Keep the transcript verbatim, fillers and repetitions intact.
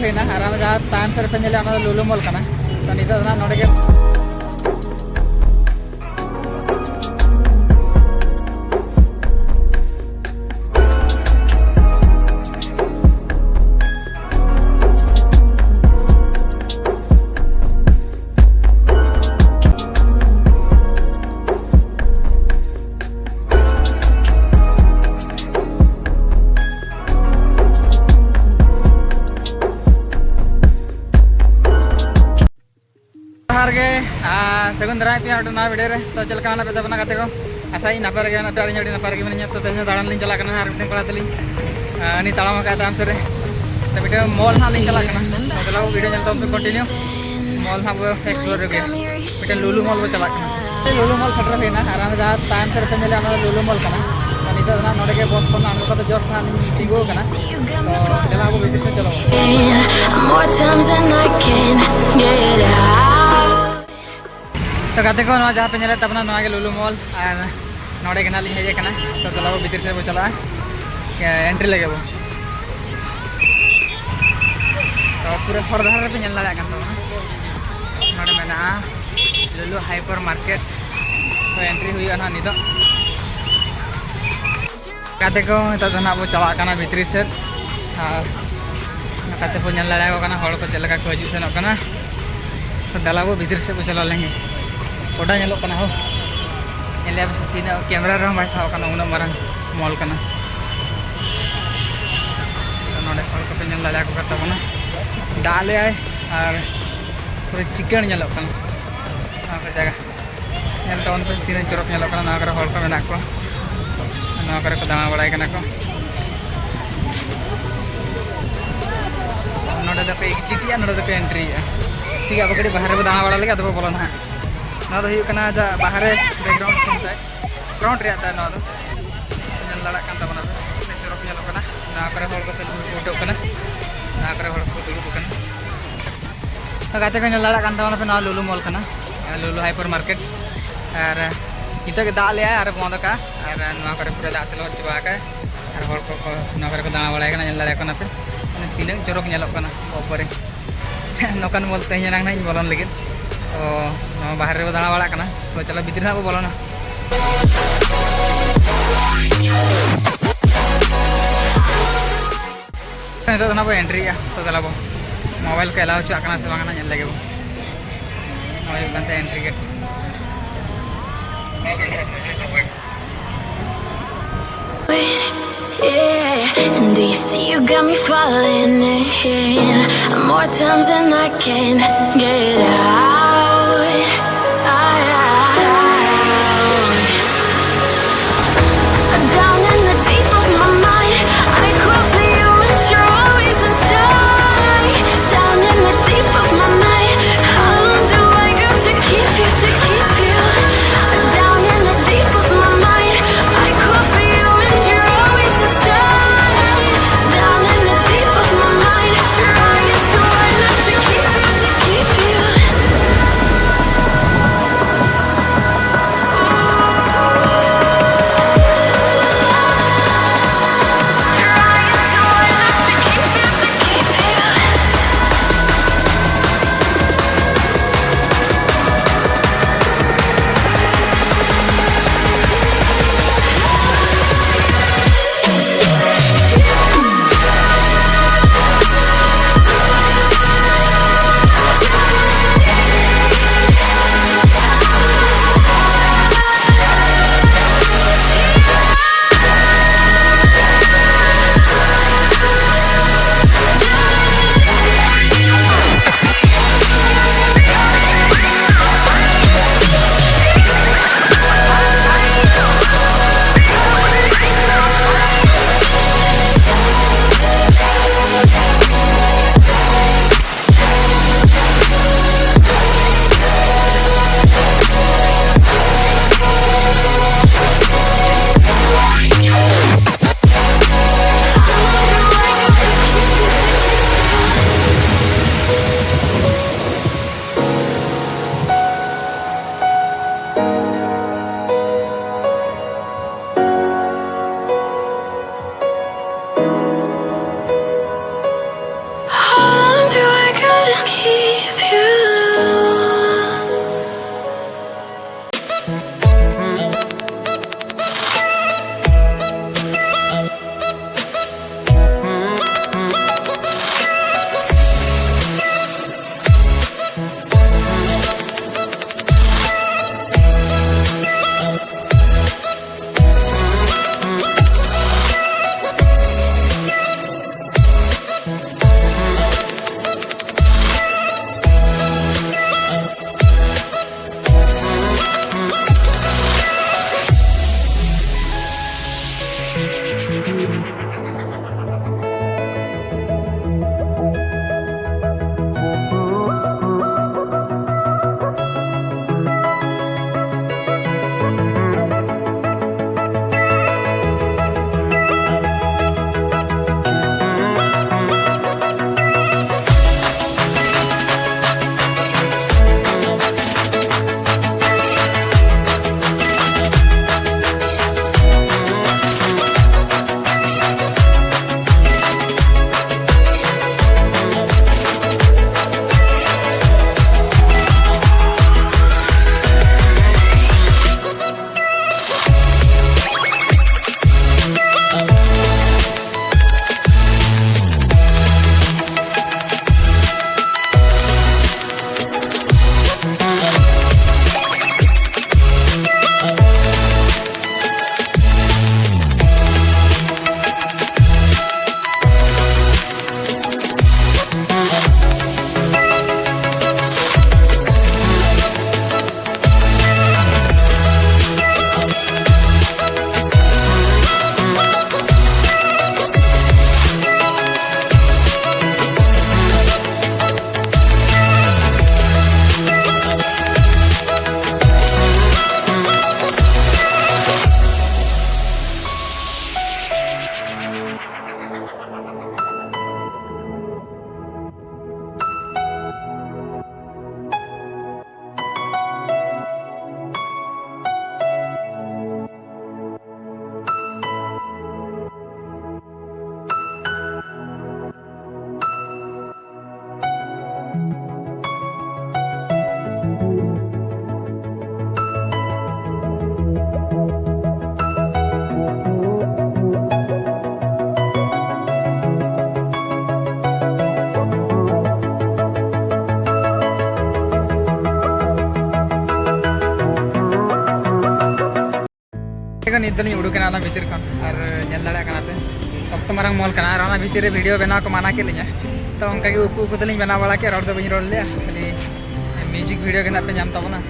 ᱦᱩᱭᱱᱟ ᱟᱨ ᱚᱱᱟ ᱡᱟᱦᱟᱸ ᱛᱟᱭᱚᱢ ᱥᱮᱫ ᱨᱮᱯᱮ ᱧᱮᱞᱮᱫᱼᱟ, ᱚᱱᱟ ᱫᱚ ᱞᱩᱞᱩ ᱢᱚᱞ ᱠᱟᱱᱟ᱾ ᱛᱚ ᱱᱤᱛᱚᱜ ᱫᱚ ᱱᱟᱦᱟᱜ ᱱᱚᱰᱮ ᱜᱮ ᱡᱚᱦᱟᱨ ᱜᱮ, ᱟᱨ ᱥᱟᱹᱜᱩᱱ ᱫᱟᱨᱟᱢ ᱯᱮᱭᱟ ᱱᱚᱰᱮ ᱱᱚᱣᱟ ᱵᱷᱤᱰᱤᱭᱳ ᱨᱮ᱾ ᱛᱚ ᱪᱮᱫ ᱞᱮᱠᱟ ᱢᱮᱱᱟᱜ ᱯᱮ ᱛᱟᱵᱚᱱᱟ ᱜᱟᱛᱮ ᱠᱚ? ᱟᱥᱟᱭᱟᱹᱧ ᱱᱟᱯᱟᱭ ᱨᱮᱜᱮ ᱢᱮᱱᱟᱜ ᱯᱮᱭᱟ, ᱟᱹᱞᱤᱧ ᱟᱹᱰᱤ ᱱᱟᱯᱟᱭ ᱨᱮᱜᱮ ᱢᱮᱱᱟᱹᱧᱟ᱾ ᱛᱚ ᱛᱮᱦᱮᱧ ᱫᱟᱬᱟᱱ ᱞᱤᱧ ᱪᱟᱞᱟᱜ ᱠᱟᱱᱟ ᱟᱨ ᱢᱤᱫᱴᱮᱱ ᱠᱚᱲᱟ ᱛᱟᱹᱞᱤᱧ, ᱟᱨ ᱩᱱᱤ ᱛᱟᱲᱟᱢ ᱟᱠᱟᱫ ᱛᱟᱭᱚᱢ ᱥᱮᱫ ᱨᱮ᱾ ᱛᱚ ᱢᱤᱫᱴᱮᱱ ᱢᱚᱞ ᱦᱟᱸᱜ ᱞᱤᱧ ᱪᱟᱞᱟᱜ ᱠᱟᱱᱟ᱾ ᱛᱚ ᱫᱮᱞᱟ ᱵᱚ ᱵᱷᱤᱰᱤᱭᱳ ᱧᱮᱞ ᱛᱟᱵᱚᱱ ᱯᱮ ᱠᱚᱱᱴᱤᱱᱤᱭᱩ᱾ ᱢᱚᱞ ᱦᱟᱸᱜ ᱵᱚ ᱮᱠᱥᱯᱞᱳᱨ ᱨᱮᱜᱮ, ᱢᱤᱫᱴᱮᱱ ᱞᱩᱞᱩ ᱢᱚᱞ ᱵᱚ ᱪᱟᱞᱟᱜ ᱠᱟᱱᱟ᱾ ᱞᱩᱞᱩ ᱢᱚᱞ ᱥᱮᱴᱮᱨ ᱦᱩᱭᱱᱟ ᱟᱨ ᱚᱱᱟ ᱡᱟᱦᱟᱸ ᱛᱟᱭᱚᱢ ᱥᱮᱫ ᱨᱮᱯᱮ ᱧᱮᱞᱮᱫᱼᱟ, ᱚᱱᱟ ᱫᱚ ᱞᱩᱞᱩ ᱢᱚᱞ ᱠᱟᱱᱟ᱾ ᱛᱚ ᱱᱤᱛᱚᱜ ᱫᱚ ᱱᱟᱦᱟᱜ ᱱᱚᱰᱮ ᱜᱮ ᱵᱚᱥ ᱠᱷᱚᱱ ᱟᱬᱜᱚ ᱠᱟᱛᱮ ᱡᱚᱥᱴ ᱱᱟᱦᱟᱜ ᱞᱤᱧ ᱛᱤᱸᱜᱩ ᱟᱠᱟᱱᱟ᱾ ᱛᱚ ᱪᱟᱞᱟᱜ ᱟᱵᱚ ᱵᱷᱤᱛᱤᱨ ᱥᱮᱫ, ᱪᱚᱞᱚ᱾ More times than I can get out. ᱛᱚ ᱜᱟᱛᱮ ᱠᱚ, ᱱᱚᱣᱟ ᱡᱟᱦᱟᱸ ᱯᱮ ᱧᱮᱞᱮᱫ ᱛᱟᱵᱚᱱᱟ, ᱱᱚᱣᱟ ᱜᱮ ᱞᱩᱞᱩ ᱢᱚᱞ, ᱟᱨ ᱱᱚᱰᱮ ᱜᱮ ᱱᱟᱦᱟᱜ ᱞᱤᱧ ᱦᱮᱡ ᱟᱠᱟᱱᱟ᱾ ᱛᱚ ᱫᱮᱞᱟ ᱵᱚ ᱵᱷᱤᱛᱤᱨ ᱥᱮᱫ ᱵᱚ ᱪᱟᱞᱟᱜᱼᱟ, ᱮᱱᱴᱨᱤ ᱞᱮᱜᱮ ᱵᱚ᱾ ᱛᱚ ᱯᱩᱨᱟᱹ ᱦᱚᱨ ᱫᱷᱟᱨᱮ ᱨᱮᱯᱮ ᱧᱮᱞ ᱫᱟᱲᱮᱭᱟᱜ ᱠᱟᱱ ᱛᱟᱵᱚᱱᱟ, ᱱᱚᱰᱮ ᱢᱮᱱᱟᱜᱼᱟ ᱞᱩᱞᱩ ᱦᱟᱭᱯᱟᱨ ᱢᱟᱨᱠᱮᱴ᱾ ᱛᱚ ᱮᱱᱴᱨᱤ ᱦᱩᱭᱩᱜᱼᱟ ᱱᱟᱦᱟᱜ ᱱᱤᱛᱚᱜ᱾ ᱜᱟᱛᱮ ᱠᱚ, ᱱᱤᱛᱚᱜ ᱫᱚ ᱱᱟᱦᱟᱜ ᱵᱚ ᱪᱟᱞᱟᱜ ᱠᱟᱱᱟ ᱵᱷᱤᱛᱨᱤ ᱥᱮᱫ, ᱟᱨ ᱱᱚᱝᱠᱟ ᱛᱮᱵᱚ ᱧᱮᱞ ᱫᱟᱲᱮᱭᱟᱠᱚ ᱠᱟᱱᱟ ᱦᱚᱲ ᱠᱚ ᱪᱮᱫ ᱞᱮᱠᱟ ᱠᱚ ᱦᱤᱡᱩᱜ ᱥᱮᱱᱚᱜ ᱠᱟᱱᱟ᱾ ᱛᱚ ᱫᱮᱞᱟ ᱵᱚ ᱵᱷᱤᱛᱨᱤ ᱥᱮᱫ ᱵᱚ ᱪᱟᱞᱟᱣ ᱞᱮᱱ ᱜᱮ᱾ ᱜᱚᱰᱟ ᱧᱮᱞᱚᱜ ᱠᱟᱱᱟ ᱦᱳ, ᱧᱮᱞ ᱞᱮᱭᱟ ᱯᱮ ᱥᱮ ᱛᱤᱱᱟᱹᱜ ᱠᱮᱢᱨᱟ ᱨᱮᱦᱚᱸ ᱵᱟᱭ ᱥᱟᱵ ᱠᱟᱱᱟ, ᱩᱱᱟᱹᱜ ᱢᱟᱨᱟᱝ ᱢᱚᱞ ᱠᱟᱱᱟ᱾ ᱛᱚ ᱱᱚᱰᱮ ᱦᱚᱲ ᱠᱚᱯᱮ ᱧᱮᱞ ᱫᱟᱲᱮᱭᱟᱠᱚ ᱠᱟᱱ ᱛᱟᱵᱚᱱᱟ, ᱫᱟᱜ ᱞᱮᱭᱟᱭ ᱟᱨ ᱯᱩᱨᱟᱹ ᱪᱤᱠᱟᱹᱲ ᱧᱮᱞᱚᱜ ᱠᱟᱱᱟ ᱱᱚᱣᱟ ᱠᱚ ᱡᱟᱭᱜᱟ᱾ ᱧᱮᱞ ᱛᱟᱵᱚᱱ ᱯᱮ ᱛᱤᱱᱟᱹᱜ ᱪᱚᱨᱚᱠ ᱧᱮᱞᱚᱜ ᱠᱟᱱᱟ᱾ ᱱᱚᱣᱟ ᱠᱚᱨᱮ ᱦᱚᱲ ᱠᱚ ᱢᱮᱱᱟᱜ ᱠᱚᱣᱟ, ᱱᱚᱣᱟ ᱠᱚᱨᱮ ᱠᱚ ᱫᱟᱬᱟ ᱵᱟᱲᱟᱭ ᱠᱟᱱᱟ ᱠᱚ᱾ ᱱᱚᱰᱮ ᱫᱚᱠᱚ ᱮᱠᱡᱤᱴ ᱮᱜᱼᱟ, ᱱᱚᱰᱮ ᱫᱚᱠᱚ ᱮᱱᱴᱨᱤ ᱮᱜᱼᱟ᱾ ᱴᱷᱤᱠ ᱜᱮᱭᱟ, ᱟᱵᱚ ᱠᱟᱹᱴᱤᱡ ᱵᱟᱦᱨᱮ ᱵᱚ ᱫᱟᱬᱟ ᱵᱟᱲᱟ ᱞᱮᱜᱮ, ᱟᱫᱚ ᱵᱚ ᱵᱚᱞᱚᱱᱟ ᱦᱟᱸᱜ᱾ ᱱᱚᱣᱟ ᱫᱚ ᱦᱩᱭᱩᱜ ᱠᱟᱱᱟ ᱡᱟ ᱵᱟᱦᱨᱮ ᱵᱮᱠᱜᱨᱟᱣᱩᱱᱰ ᱥᱤᱱ ᱛᱟᱭ, ᱯᱷᱨᱚᱱᱴ ᱨᱮᱭᱟᱜ ᱛᱟᱭ ᱱᱚᱣᱟ ᱫᱚ᱾ ᱧᱮᱞ ᱫᱟᱲᱮᱭᱟᱜ ᱠᱟᱱ ᱛᱟᱵᱚᱱᱟ ᱯᱮ, ᱛᱤᱱᱟᱹᱜ ᱪᱚᱨᱚᱠ ᱧᱮᱞᱚᱜ ᱠᱟᱱᱟ᱾ ᱱᱚᱣᱟ ᱠᱚᱨᱮ ᱦᱚᱲ ᱠᱚ ᱥᱮᱞᱯᱷᱤ ᱯᱷᱳᱴᱳᱜ ᱠᱟᱱᱟ, ᱱᱚᱣᱟ ᱠᱚᱨᱮ ᱦᱚᱲ ᱠᱚ ᱫᱩᱲᱩᱵ ᱟᱠᱟᱱᱟ᱾ ᱛᱚ ᱜᱟᱛᱮ ᱠᱚ, ᱧᱮᱞ ᱫᱟᱲᱮᱭᱟᱜ ᱠᱟᱱ ᱛᱟᱵᱚᱱᱟ ᱯᱮ, ᱱᱚᱣᱟ ᱞᱩᱞᱩ ᱢᱚᱞ ᱠᱟᱱᱟ, ᱞᱩᱞᱩ ᱦᱟᱭᱯᱟᱨ ᱢᱟᱨᱠᱮᱴ᱾ ᱟᱨ ᱱᱤᱛᱚᱜ ᱜᱮ ᱫᱟᱜ ᱞᱮᱜᱼᱟᱭ ᱟᱨ ᱵᱚᱱᱫ ᱟᱠᱟᱫᱼᱟ, ᱟᱨ ᱱᱚᱣᱟ ᱠᱚᱨᱮ ᱯᱩᱨᱟᱹ ᱫᱟᱜ ᱛᱮ ᱞᱚᱦᱚᱫ ᱪᱟᱵᱟ ᱟᱠᱟᱫᱼᱟᱭ᱾ ᱟᱨ ᱦᱚᱲ ᱠᱚ ᱠᱚ ᱱᱚᱣᱟ ᱠᱚᱨᱮ ᱠᱚ ᱫᱟᱬᱟ ᱵᱟᱲᱟᱭ ᱠᱟᱱᱟ, ᱧᱮᱞ ᱫᱟᱲᱮᱭᱟᱜ ᱠᱟᱱᱟ ᱯᱮ᱾ ᱢᱟᱱᱮ ᱛᱤᱱᱟᱹᱜ ᱪᱚᱨᱚᱠ ᱧᱮᱞᱚᱜ ᱠᱟᱱᱟ, ᱵᱟᱵᱟᱨᱮ᱾ ᱱᱚᱝᱠᱟᱱ ᱢᱚᱞ ᱛᱮᱦᱮᱧ ᱮᱱᱟᱝ ᱱᱟᱜ ᱤᱧ ᱵᱚᱞᱚᱱ ᱞᱟᱹᱜᱤᱫ᱾ ᱛᱚ ᱱᱚᱣᱟ ᱵᱟᱦᱨᱮ ᱨᱮᱵᱚ ᱫᱟᱬᱟ ᱵᱟᱲᱟᱜ ᱠᱟᱱᱟ, ᱛᱚ ᱪᱚᱞᱚ ᱵᱷᱤᱛᱨᱤ ᱱᱟᱜ ᱵᱚ ᱵᱚᱞᱚᱱᱟ᱾ ᱱᱤᱛᱚᱜ ᱫᱚ ᱱᱟᱜ ᱵᱚ ᱮᱱᱴᱨᱤᱜᱼᱟ᱾ ᱛᱚ ᱫᱮᱞᱟ ᱵᱚ, ᱢᱳᱵᱟᱭᱤᱞ ᱠᱚ ᱮᱞᱟᱣ ᱦᱚᱪᱚᱣᱟᱜ ᱠᱟᱱᱟ ᱥᱮ ᱵᱟᱝ ᱱᱟᱜ ᱧᱮᱞ ᱞᱮᱜᱮ ᱵᱚ᱾ ᱱᱚᱣᱟ ᱦᱩᱭᱩᱜ ᱠᱟᱱ ᱛᱟᱭᱟ entry gate. Yeah, and do you see you got me falling in more times than I can get out? Out. Down in the deep of my mind, I crawl for you and you're always inside. Down in the deep of my mind, how long do I got to keep you, to keep you? Down in the deep of my mind, I crawl for you and you're always inside. Down in the deep of my mind, trying so hard not to keep you, to keep you. ᱱᱤᱛ ᱫᱚᱞᱤᱧ ᱩᱰᱩᱠ ᱮᱱᱟ ᱚᱱᱟ ᱵᱷᱤᱛᱤᱨ ᱠᱷᱚᱱ, ᱟᱨ ᱧᱮᱞ ᱫᱟᱲᱮᱭᱟᱜ ᱠᱟᱱᱟ ᱯᱮ ᱥᱚᱠᱛᱚ ᱢᱟᱨᱟᱝ ᱢᱚᱞ ᱠᱟᱱᱟ, ᱟᱨ ᱚᱱᱟ ᱵᱷᱤᱛᱤᱨ ᱨᱮ ᱵᱷᱤᱰᱤᱭᱳ ᱵᱮᱱᱟᱣ ᱠᱚ ᱢᱟᱱᱟ ᱠᱮᱫ ᱞᱤᱧᱟ᱾ ᱛᱚ ᱚᱱᱠᱟ ᱜᱮ ᱩᱠᱩ ᱩᱠᱩ ᱛᱮᱞᱤᱧ ᱵᱮᱱᱟᱣ ᱵᱟᱲᱟ ᱠᱮᱫ, ᱨᱚᱲ ᱫᱚ ᱵᱟᱹᱧ ᱨᱚᱲ ᱞᱮᱫᱼᱟ, ᱠᱷᱟᱹᱞᱤ ᱢᱤᱣᱡᱤᱠ ᱵᱷᱤᱰᱤᱭᱳ ᱜᱮ ᱱᱟᱜ ᱯᱮ ᱧᱟᱢ ᱛᱟᱵᱚᱱᱟ᱾